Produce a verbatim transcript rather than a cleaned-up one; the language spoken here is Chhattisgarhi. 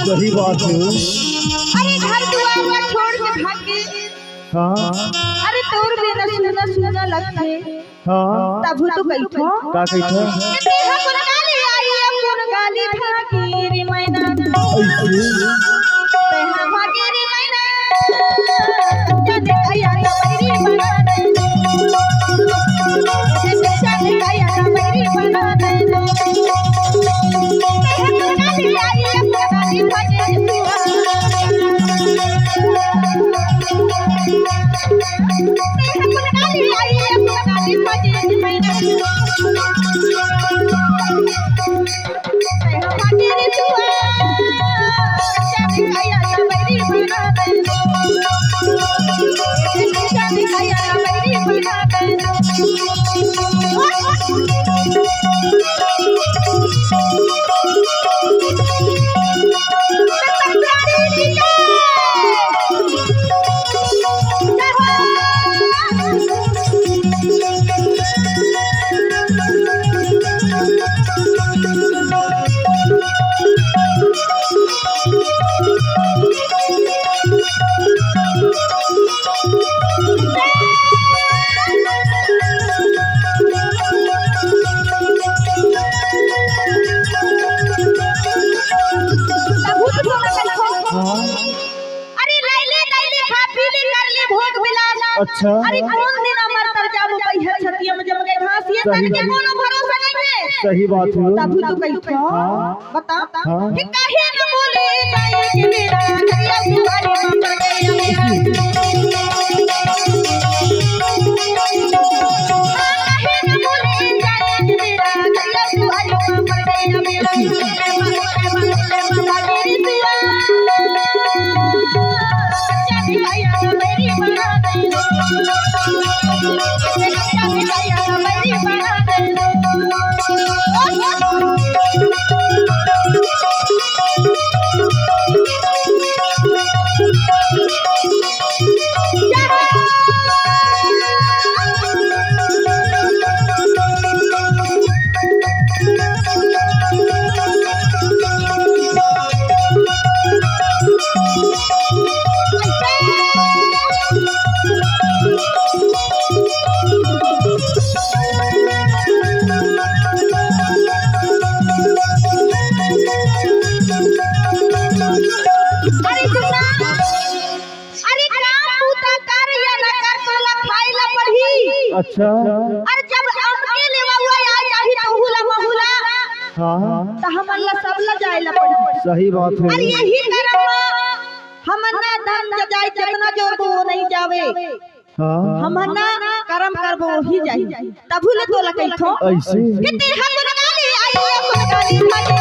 सही बात हे। अरे घर दुआर ला छोड़ के भागे। हाँ। अरे तोर बिना सूना सूना लगथे। हाँ। तभू तो कहिथो। का कहिथो? तेहा कोन गाली आई, कोन गाली भागी रे मैना। अइसे? तेहा भागी रे मैना। जाने आया ना बैरी बना दे। जाने आया ना बैरी बना दे। तेहा कोन गाली आई, कोन गाली भागी रे मैना। हाँ। अरे लइले, लइले, खा पी ले, कर ले भोग बिलास। अच्छा। अरे कोन दिन अमर तर जाबो, कहिया छतिया में जम गए घास, ये सही तन के बात। कोनो भरोसा नहीं है। सही बात हे। तभू तो कहिथो। हाँ। बता। हाँ। कि काहे न बोले जाए कि मेरा करिया तुम्हारे माँ पर गया मेरा। काहे न बोले जाए कि मेरा करिया तुम्हारे माँ पर गया मेरा। अरे सुन ना, अरे काम बूता कर या ना कर, तोला खाए ला पड़ही। अच्छा। अरे जब हमके लेवा हुआ आ जाही तहू ला महू ला, हाँ। त हमन ला सब ला जाए ला पड़ही। सही बात हे। अरे यही करम मा हमन ना धन जाए, जितना जोर दो वो नहीं जावे। हाँ। हमन ना करम करबो वही जाही। तभू ले तोला कहिथो। अइसे? कि तेहा कोन गाली आई, कोन गाली भागी।